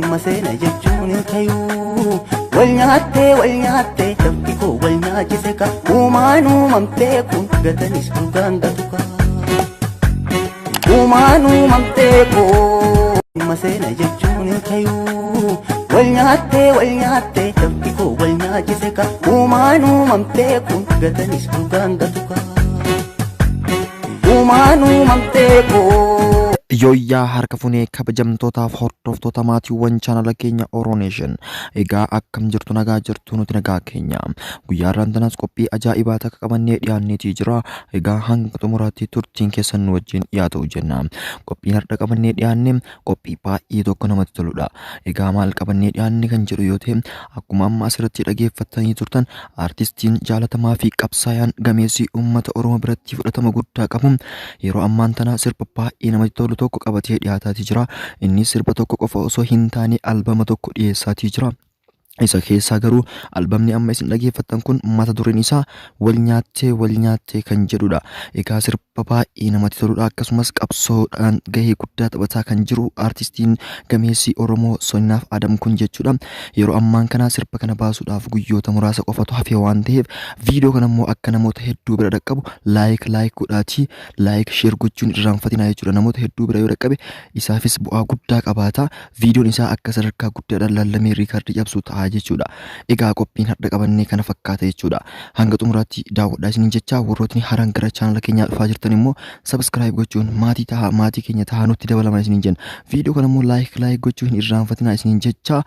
Maseena jechuun hin tayuu. Wal nyaattee wal nyaattee lafti koo wal nyaachise ka uumaan uumamtee kun gatanis dhugaan gatu ka. Uumaan uumamtee kun maseena jechuun hin tayuu. Wal nyaattee wal nyaattee lafti koo wal nyaachise ka uumaan uumamtee kun gatanis dhugaan gatu ka. Uumaan uumamtee kun. Yooyyaa harka funee kabajamtootaaf hordoftoota maatiiwwan chaanala keenya Oroneeshin. Egaa akkam jirtu, nagaa jirtu? Nuti nagaa keenya. Guyyaa har'aan tanaas qophii ajaa'ibaa takka qabannee dhiyaanneetii jira. Egaa hanga xumuraatti turtiin keessan nu wajjin yaa ta'u jenna. Qophiin har'a qabannee dhiyaanne qophii baay'ee tokko namatti toludha. Egaa maal qabannee dhiyaanne kan jedhu yoo ta'e, akkuma amma asirratti dhageeffattanii turtan, aartistiin jaalatamaa fi qabsaayaan gameessi uummata Oromoo biratti fudhatama guddaa qabu yeroo ammaan tana sirba baay'ee namatti tolu tokko qabatee dhiyaataatii jira. Innis sirba tokko qofa osoo hin taane albama tokko dhiyeessaatii jira. Isa keessaa garuu albamni amma isin dhageeffattan kun mata dureen isaa Wal nyaattee wal nyaattee kan jedhudha. Egaa sirba baay'ee namatti toludha. Akkasumas qabsoodhaan gahee guddaa taphataa kan jiru aartistiin gameessi Oromoo Sonnaaf Adam kun jechuudha. Yeroo ammaan kana sirba kana baasuudhaaf guyyoota muraasa qofatu hafe waan ta'eef, viidiyoo kana immoo akka namoota hedduu bira dhaqqabu like like godhaatii like share gochuun irraanfatinaa jechuudha. Namoota hedduu bira yoo dhaqqabe isaafis bu'aa guddaa qabaata. Viidiyoon isaa akka sadarkaa guddaadhaan laallamee riikardii cabsu ta'a jechuudha. Egaa qophiin har'a qabannee kana fakkaata jechuudha. Hanga xumuraatti daawwadhaa isiniin jecha, warrootni haaraan gara chaanala keenyaa dhufaa jirtan immoo subscribe gochuun maatii ta'a, maatii keenya ta'a, nutti dabalamaa isiniin jenna. Viidiyoo kana immoo like like gochuu hin irraanfatinaa isiniin jecha,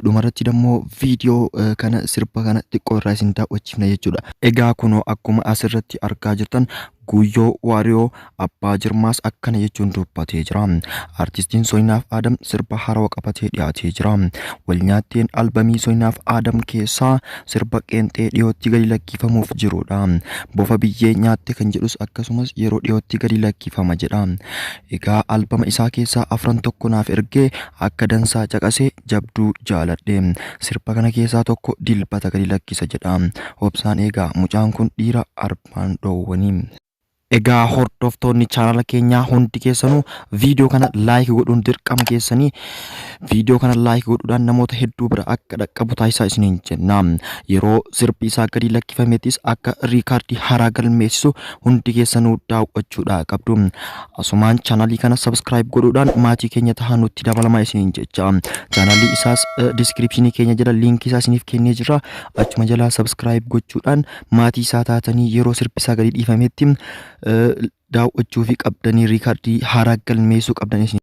dhumarratti immoo viidiyoo kana, sirba kana xiqqoo irraa isin daawwachiifna jechuudha. Egaa kunoo akkuma asirratti argaa jirtan, Guyyoo Waariyoo Abbaa Jirmaas akkana jechuun dubbatee jira. Artistiin Soynaaf Adam sirba haarawaa qabatee dhiyaatee jira. Wal nyaatteen albamii Soynaaf Adam keessaa sirba qeenxee dhiyootti gadi lakkifamuuf jirudha. Bofa biyyee nyaatte kan jedhus akkasumas yeroo dhiyootti gadi lakkifama jedha. Egaa albama isaa keessaa afran tokko naaf ergee akka dansaa caqasee jabduu jaaladhe. Sirba kana keessaa tokko Dilbata gadi lakkisa jedha. Obsaan eegaa, mucaan kun dhiira arbaan dhoowwanii. Egaa hordoftoonni chaanala keenyaa hundi keessanuu viidiyoo kana like godhuun dirqama keessanii, viidiyoo kana like godhuudhaan namoota hedduu bira akka dhaqqabu taasisaa isiniin jenna. Yeroo sirbi isaa gadi lakkifamettis akka riikaardii haaraa galmeessisu hundi keessanuu daawwachuudha qabdu. Asumaan chaanalii kana subscribe godhuudhaan maatii keenya tahaa nutti dabalamaa isiniin jecha. Chaanalii isaas descriptionii keenya jala liinkii isaa isiniif kennee jira. Achuma jalaa subscribe gochuudhaan maatii isaa taatanii yeroo sirbi isaa gadi dhiifametti daawwachuu fi qabdanii riikaardii haaraa galmeessuu qabdan isin.